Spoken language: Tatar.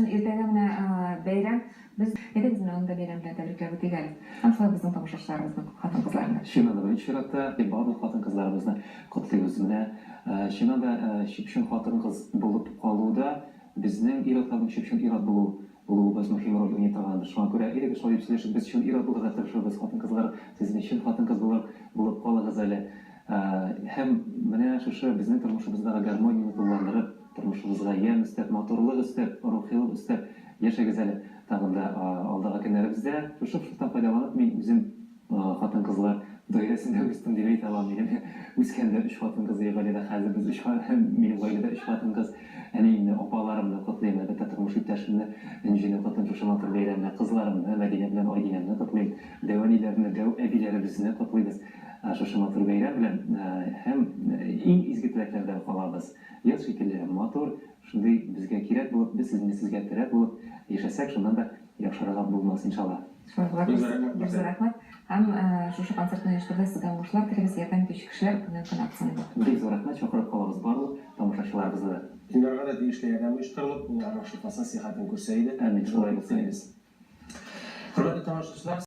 Иртәгә менә бәйрәм. Без, әйдәгез, менә аны да бәйрәм белән тәбрикләп үтик әле. Һәм шулай безнең тамашачыларыбызны, хатын-кызларны. Чыннан да, беренче чиратта, барлык хатын-кызларыбызны котлыйбыз. Менә, чыннан да, чып-чын хатын-кыз булып калуда безнең ир-атларның чып-чын ир-ат булу булуыбыз мөһим роль уйный торгандыр. Шуңа күрә, әйдәгез, шулай дип сөйләшеп, без чын ир-ат булырга тырышырбыз. Хатын-кызлар, сез инде чын хатын-кыз булыр булып калыгыз әле. Һәм менә шушы безнең тормышыбыздагы гармонияне тулыландырып, Тормышыбызга ямь өстәп, матурлык өстәп, рухилык өстәп яшәгез әле тагын да алдагы көннәребездә. Шушы форсаттан файдаланып, мин үзем хатын-кызлар даирәсендә үстем дип әйтә алам. Минем үскәндә өч хатын-кыз иде гаиләдә, хәзер без өч минем гаиләдә өч хатын-кыз. Әниемне, апаларымны котлыйм, әлбәттә, тормыш иптәшемне, Энҗене котлыйм шушы матур бәйрәм белән. Кызларымны, Мәдинә белән Айдинәмне котлыйм. Дәү әниләрне, дәү әбиләребезне котлыйбыз шушы матур бәйрәм белән. Һәм иң изге теләкләрдән калабыз. Яз шикелле матур, шундый безгә кирәк булып, без инде сезгә терәк булып яшәсәк, шуннан да яхшырагы булмас, иншалла. Шулай була күрсен, бик зур рәхмәт. Һәм шушы концертны оештыруда сезгә уңышлар телибез, ярдәм итүче кешеләр көннән-көн артсын иде. Бик зур рәхмәт, чакырып калабыз барлык тамашачыларыбызны да. Илнарга да тиешле ярдәм оештырылып, ул аның шифасын, сихәтен күрсә иде. Амин, шулай булсын иде. Хөрмәтле тамашачылар!